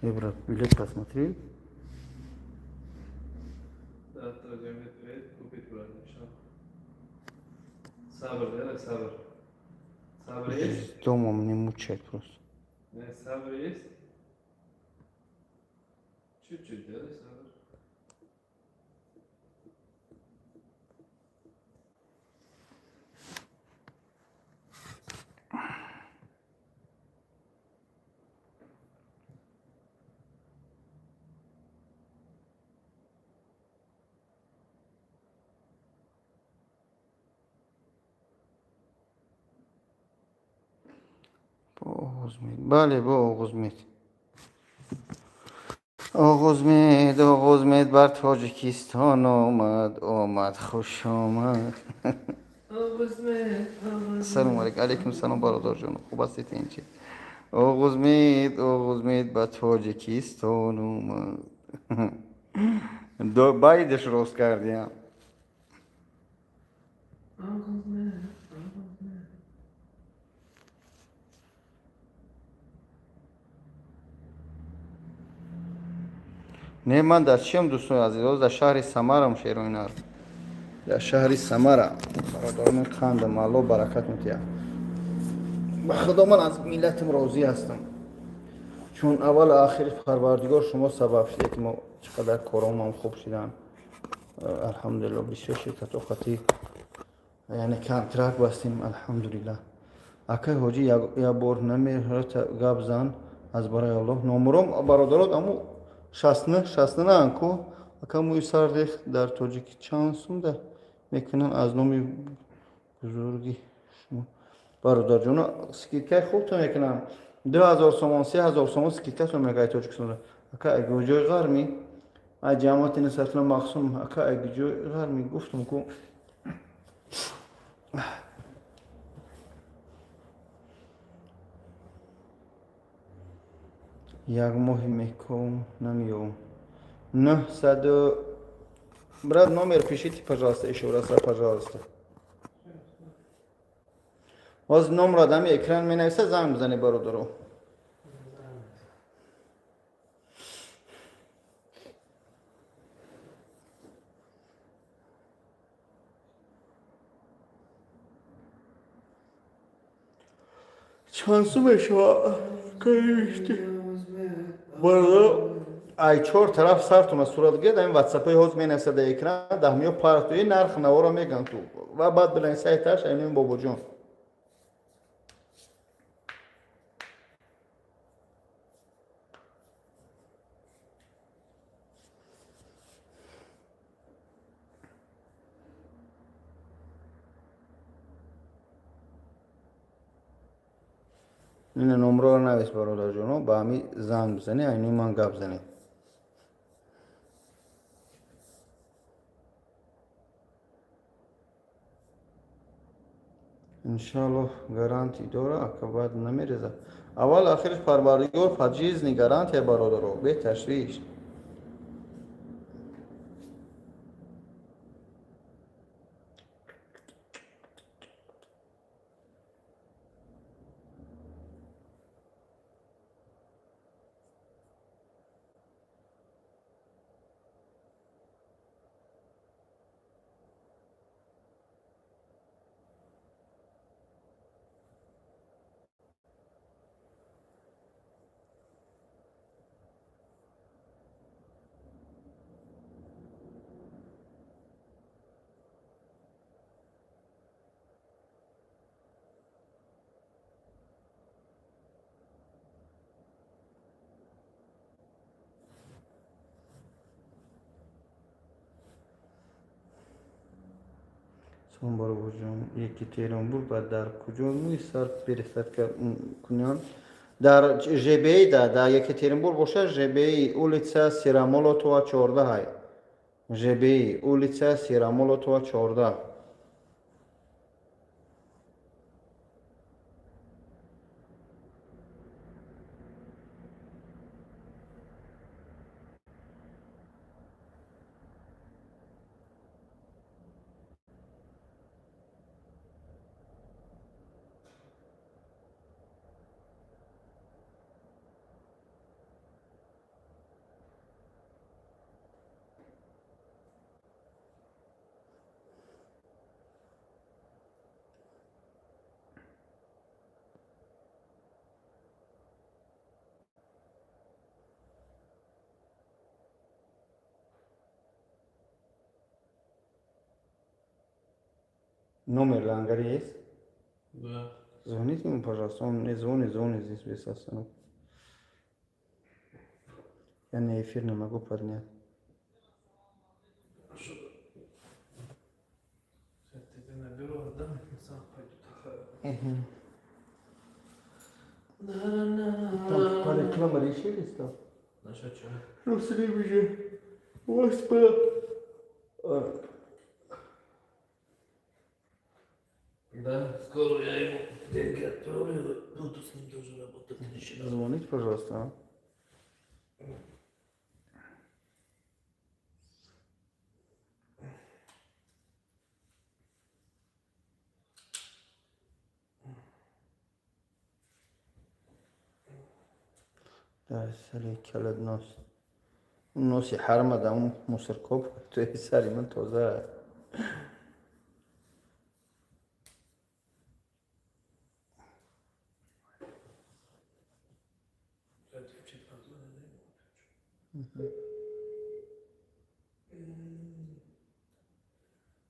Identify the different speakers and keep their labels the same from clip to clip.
Speaker 1: Эй, брат, билет посмотри.
Speaker 2: Завтра Джамиль приедет, купит, брат, иншаллах. Сабр, делай сабр. Сабр есть?
Speaker 1: Дома мне мучает просто.
Speaker 2: Не, сабр есть? Чуть-чуть делай сабр.
Speaker 1: Бо Оғузмед, бале, бо Оғузмед, Оғузмед, Оғузмед бар Тоҷикистон омад, омад, хуш омад.
Speaker 2: Оғузмед, Оғузмед.
Speaker 1: Салому алейкум. Алейкум салом, бародарҷон, хуб ҳастед? Инчи, Оғузмед, Оғузмед ба Тоҷикистон омад. Байдаш рост кардиам.
Speaker 2: Оғузмед, Оғузмед.
Speaker 1: Не, ман дар чиам, дӯстони азиз? Ҳозир дар шаҳри Самарам, шероинар, дар шаҳри Самара. Бародарони қандам, Алло баракат метиҳад. Ба Худо, ман аз миллатам розӣ ҳастам, чун аввал ахири Парвардигор шумо сабаб шуда, ки мо чӣ қадар коромам хуб шидан. Алҳамдулилло, бисёр ширкатҳо қатӣ, яъне, контракт бастем, алҳамдулиллаҳ. Акай ҳоҷӣ, як бор намерата гап зан, аз барои Аллоҳ. Номуром, бародарот, аму шастна шастна ку. Ака, мӯи сар рех дар тоҷики чанд сумда мекунанд, аз номи бузурги шумо? Бародарҷоно, скидкаи хубто мекунам, 2000 сомон, 3000 сомон скидкато мекунад Тоҷикистон. Ака, ҷои ғарми ай ҷамоати Нусратулло Мақсум. Ака, ҷои ғарми гуфтум ку. Як моҳи меком намеёбам. Нӯҳсаду, брат, номер пишите, пожалуйста, ещё раз, пожалуйста. Ҳозир номро дами экран менависа, занг бизанед, бародаро. Чанд сум мешава? Бародаро, ай чор тараф сартона сурат гиред, ами ватсапҳои ҳозир менависа дар экран, даҳмиё партои нарх наворо меган ту ва баъд бинависай таш айнин бобоҷон. Ина номроро навис, бародарҷоно, ба ҳами занг бизанед, айни ман гап занед. Иншаллоҳ, гарантия дора, ака, баъд намереза. Аввал ахириш Парвардигор, пожизненный гарантия, бародаро, беташвиш. Салом, баробарҷон, Екатеринбург ба дар куҷо мӯи сар пересадка кунанд? Дар ЖБИ, да Екатеринбург бошад, ЖБИ, улица Сыромолотова, 14 ҳай. ЖБИ, улица Сыромолотова, 14. Номер Лангари есть?
Speaker 2: Да.
Speaker 1: Звоните ему, пожалуйста. Он мне звонит, звонит здесь без остановки. Я на эфир не могу поднять.
Speaker 2: Сейчас тебе наберу, отдам, сам пойду.
Speaker 1: Там по рекламе решили что?
Speaker 2: Насчет чего?
Speaker 1: Ну, с ним же. Господи.
Speaker 2: Да, скоро я ему деньги отправлю, буду с ним тоже работать еще.
Speaker 1: Звоните, пожалуйста. А? Дар сари калад нос. Носи ҳарма да он мусоркоб туи сари ман тоза.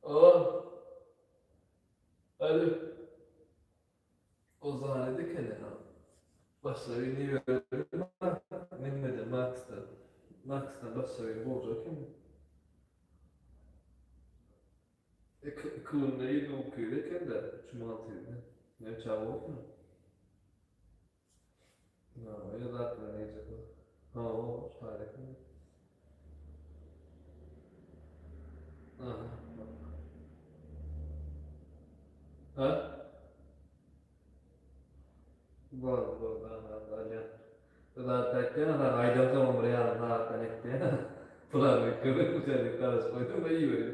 Speaker 2: О, алло. O zaman dedik hani başları niye Max'ta Max'ta başları olacak ama klonları da okuyorken de cumartesi ne çabuk mu? No, ya zaten neyse. Ha o harika. Aha. Ha? Bor, bor, ben zaten aydan buraya zaten etti. Bular kırık uçacak koydum da iyi böyle.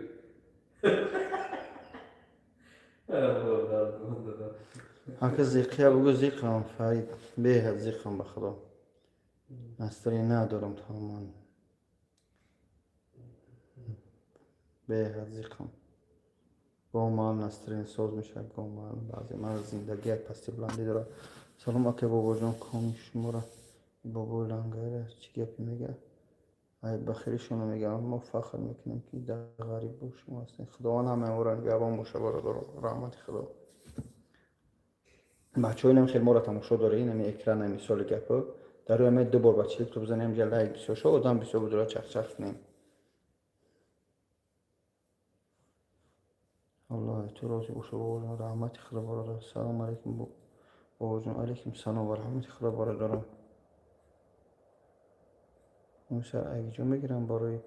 Speaker 1: Ака, зиқия бугӯ, зиқам, Фарид, беҳад зиқам, ба худо. Настроение надорам тамоман. Беҳад зиқам. Гоҳ маҳал настроение соз мешавад, гоҳ маҳал баъзе ман зиндагӣ як пасти буландӣ дорад. Салом, ака бобоҷон, коми шуморо бобои Лангаира чӣ гапе мега? Ай ба хелишона мегӯям, мо фахр мекунем, ки дар ғариб бо шумо ҳастем. Худованд ҳамаи моро нигаҳбон боша, бародаро, раҳмати Худо. Бачаҳо, инам хел моро тамошо дора, инами экран, мисоли гапо. Дар рӯи ду бор ба чиликту бизанем, ҷа лайк бисёр шо, одам бисёр будура, чахчах кунем. Аллоҳ ту розӣ боша, бобоҷон, раҳмати Худо, бародар. Салому алайкум, бобоҷон, алайкум салом ва раҳмати Худо, бародарам. Мусар агиҷо мегирам барои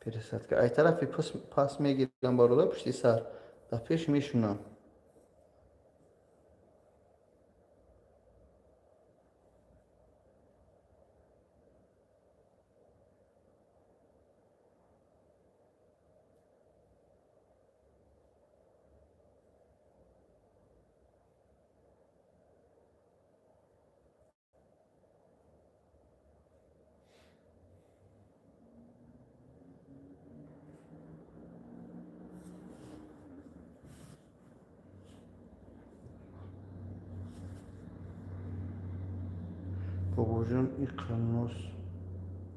Speaker 1: пересадка. Ай тарафи пас мегирам, бародар, пушти сар. Дар пеш мешунам. Бобоҷон, иқа нос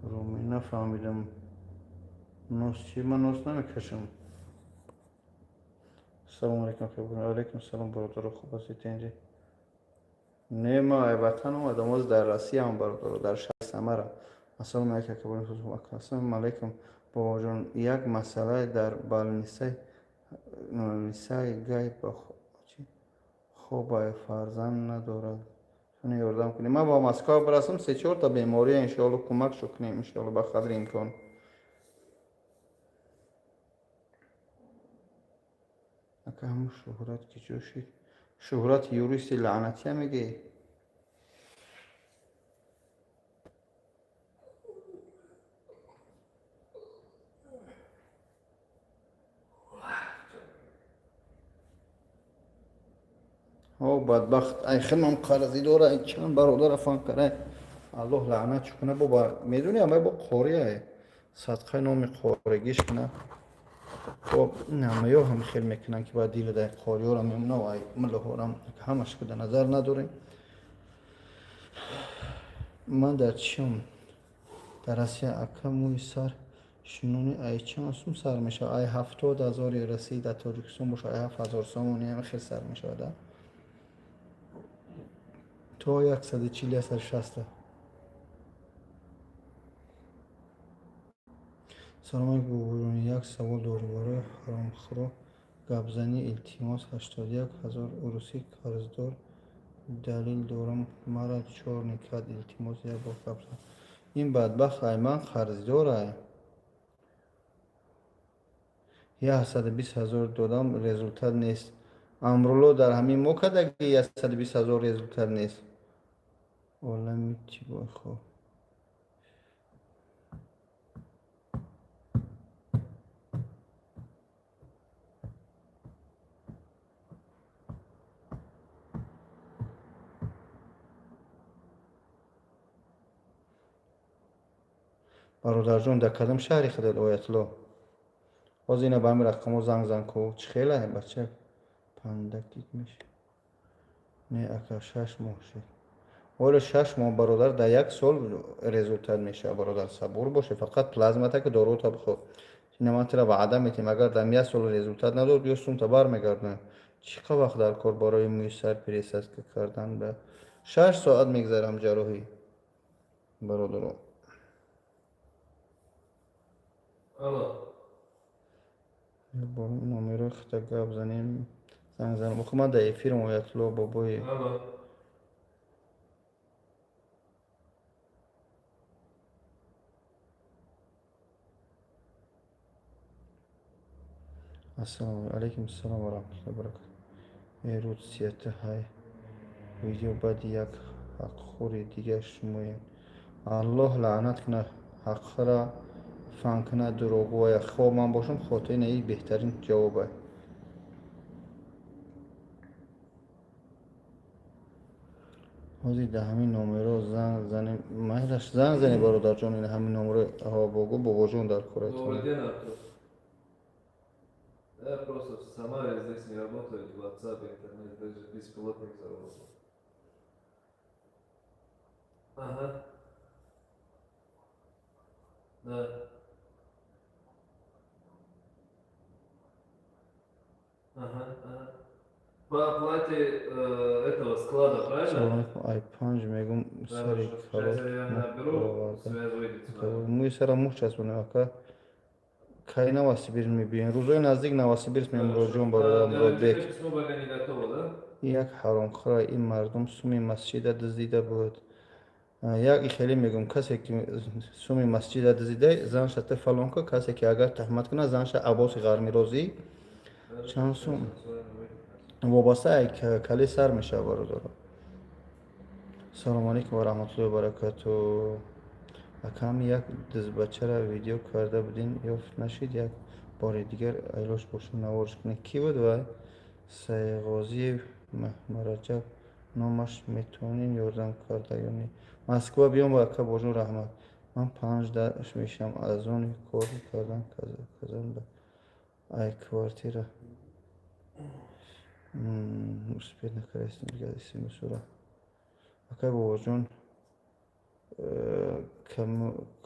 Speaker 1: роми нафаҳмидам. Нос чи? Ман нос намекашам. Салому алайкум, алайкум салом, бародаро, хуб ҳастед инҷи? Не, ма ай ватан омадам, ҳозир дар Россияам, бародаро, дар шаҳри Самара. Ассалому алайкум, ассалому алайкум, бобоҷон, як масъала дар больницаи гай ба хобай фарзанд надорад. Туне ёрдам кунем. Ман ба Москва бирасам, се чорта бемория иншоалло кӯмакшо кунем, иншоалло ба қадри имкон. Ака, ҳамун шӯҳрат ки ҷо шид? Шӯҳрати юристи лаънатия мегӯӣ? О бадбахт, ай хелам қарзӣ дора, ай чанд бародара фан кара. Аллоҳ лаънатш куна, бо медуни амай бо қория. Садқаи номи қоригиш куна. Бо намаё ҳам хел мекунанд, ки ба дили дай қориёра мемона, ай муллоҳорам ҳамаш ки дар назар надорем. Ман дар чиам? Дар Россия, ака, мӯи сар Шинони ай чанд сум сар мешавад? Ай 70 000-и Россия, дар Тоҷикистон боша, ай 7000 сомони ҳам хел сар мешавад, а? То 140, 160. Салом алейкум, бобоҷон, як савол дорем барои ҳаромхӯро гапзанӣ, илтимос. 81 000 урусӣ қарздор, далел дорам, мара чёрный кард, илтимос, як бор гап зан. Ин бадбахт ай ман қарздорай, 120 000 додам, результат нест. Амрулло дар ҳамин мо кардаги 120 000, результат нест. Олами чӣ хоб. Бародарҷон, дар кадом шаҳри худат, Оятулло? Ҳозир ина ба ҳамин рақамҳо занг зан ку. Чӣ хела, бача, пандакит меша? Не, ака, 6 моҳ шуд. Оле 6 моҳ, бародар, дар як сол результат мешавад, бародар, сабур боше, фақат плазмата ки дорута бихӯр. Ина ман тира ваъда метиҳем, агар дар як сол результат надод, ё сумта бармегардонем. Чӣ қа вақт дар кор барои мӯи сар пересадка кардан? Ба 6 соат мегзарам ҷарроҳӣ, бародаро.
Speaker 2: Алло.
Speaker 1: Бо номерои хита гап занем, занг занам. Охи ман дар эфирам, Оятулло бобои.
Speaker 2: Алло.
Speaker 1: Ассалому алайкум, ассалому ва раҳматуллоҳи ва баракатуҳ. Эрудсията ҳай видео, баъди як ҳақхӯри дига шумоем. Аллоҳ лаънат кунад ҳақхӯра, фан кунад дурӯғгӯя. Хоб, ман бошам, хотир ин беҳтарин ҷавобе. Ҳозир дар ҳамин номеро занг занем, майлаш, занг занем, бародарҷон, ин ҳамин номеро богу, бобоҷон дар кораи.
Speaker 2: Добрый день, Артур. Я просто в Самаре, здесь не работает WhatsApp, интернет, даже беспилотник заработал. Ага. Да. Ага. По оплате этого склада, правильно?
Speaker 1: Салом алейкум, ай панҷ мегум сари.
Speaker 2: Сейчас я наберу, связь выйдет с вами.
Speaker 1: Мӯи сара муш часпонем, ака. Кай Новосибирск мебиёем? Рӯзои наздик Новосибирск мемуроҷон, бародар Муродбек.
Speaker 2: Письмо пока не готово, да?
Speaker 1: Як ҳаромхӯра, ин мардум суми масҷида дуздида буд. Як и хеле мегӯм, касе ки суми масҷида дуздида, занша те фалон ка, касе ки агар таҳмат кунад, занша Аббоси Ғармирозӣ. Чанд сум? Вобаста ай кале сар мешавад, бародаро. Салому алейкум ва раҳматуллоҳи ва баракату. Акам, як дизбачара видео карда будин, ёфт нашид, як бори дигар айлош боша, наворш кунед. Кӣ буд вай? Сайғозиев Маҳмараҷаб номаш. Метавонем ёрдам карда ё не? Москва биём, ака божон, раҳмат. Ман панҷ даш мешавам, аз они кор кардан казан ба ай квартира успеть накардастем дигар смсура. Акай бобоҷон,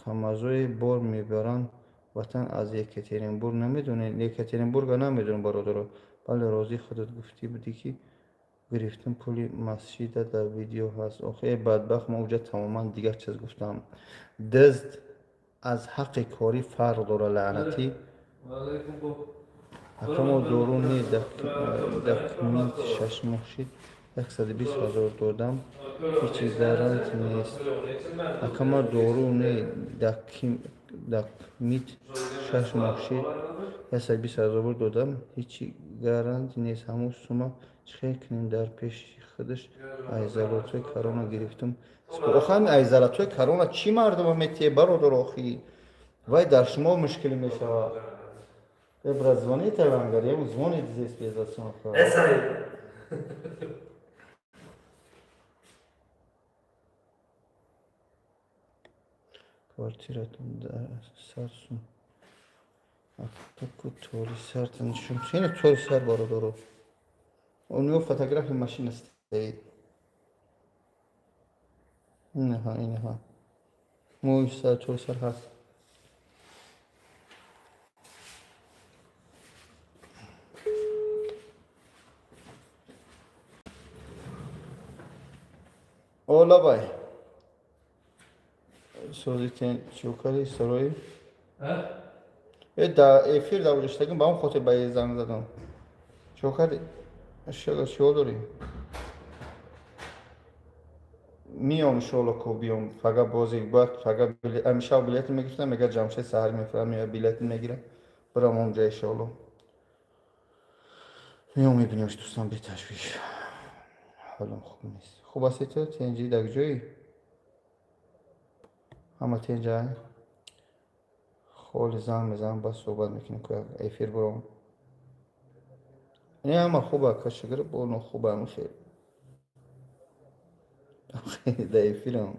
Speaker 1: камазои бор мебаранд ватан аз Екатеринбург, намедонед? Екатеринбурга намедонам, бародаро. Бале, розӣ, худат гуфтӣ будӣ, ки гирифтам пули масҷида, дар видео ҳаст. Охи, э бадбахт, ман уҷа тамоман дигар чиз гуфтам. Дизд аз ҳаққи корӣ фарқ дора, лаънатӣ. Акамо, дору не, документ 6 моҳ шид, 120 000 додам, ҳечи гарант нест. Акама, дору не, документ 6 моҳ шид, 120 000 додам, ҳечи гарант нест. Ҳамун сума чӣ хел кунем? Дар пеши худаш ай золотой корона гирифтум. Охи, ҳами ай золотой корона чӣ мардума метиҳе, бародар? Охи, вай дар шумо мушкилӣ мешавад. Э, брат, звони Тавангар, ему звонит здесь без остановки.
Speaker 2: Эсай!
Speaker 1: Квартиратон дар сарсум. Атаку тори сартан шум. Чине тори сар, бародаро? У него фотография машина стоит. Инаха, инаха. Мой сар, тори сар ҳаст. О, лабай. Созитен чӯкари сарои?
Speaker 2: А?
Speaker 1: Э, да эфир да гузаштагим, ба он хотир ба занг задам. Чо кардӣ? Шага, чиҳо дорӣ? Миём, иншоалло, ко биём. Фага бози бояд фага амишав билет мегирифтам, мега Ҷамшед саҳар мефирам, мея билет мегирам. Бирам онҷа, иншоалло. Миём, мебинемш, дӯстон, беташвиш. Ҳолам хуб нест. Хуб ҳастӣ ту? Тенҷи дар ҷои? Ҳама тенҷай? Холи занг мезанам, бас суҳбат мекунем, ку эфир буром. Не, ҳама хуба, кашигир болно, хуба, хел. Да эфирам.